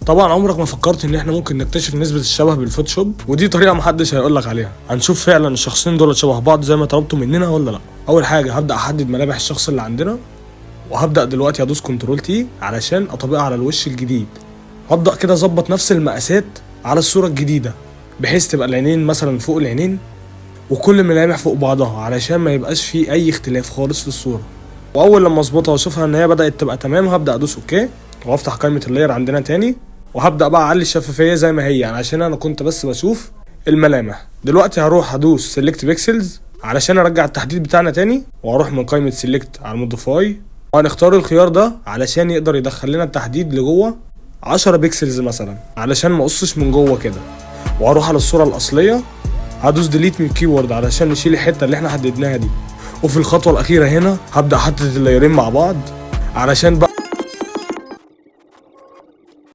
طبعا عمرك ما فكرت ان احنا ممكن نكتشف نسبة الشبه بال Photoshop، ودي طريقة محدش هيقولك عليها. هنشوف فعلا الشخصين دول شبه بعض زي ما طلبتوا مننا ولا لا. اول حاجة هبدأ احدد ملامح الشخص اللي عندنا، وهبدأ دلوقتي ادوس control T علشان اطبقها على الوش الجديد. هبدأ كده اظبط نفس المقاسات على الصورة الجديدة، بحيث تبقى العينين مثلا فوق العينين وكل الملامح فوق بعضها، علشان ما يبقاش فيه اي اختلاف خالص في الصورة. واول لما اظبطها واشوفها ان هي بدأت تبقى تمام، هبدأ ادوس okay وافتح قائمة ال layer عندنا تاني، وهبدأ بقى اعلي الشفافية زي ما هي، يعني عشان انا كنت بس بشوف الملامح. دلوقتي هروح ادوس select pixels علشان ارجع التحديد بتاعنا تاني، واروح من قائمة select على modify، وهنختار الخيار ده علشان يقدر يدخل لنا التحديد لجوه 10 pixels مثلا، علشان ما اقصش من جوه كده. وهروح على الصورة الأصلية، هدوس delete من ال keyboard علشان نشيل الحتة اللي احنا حددناها دي. وفي الخطوة الأخيرة هنا هبدأ أحدد ال layer ين مع بعض علشان بقى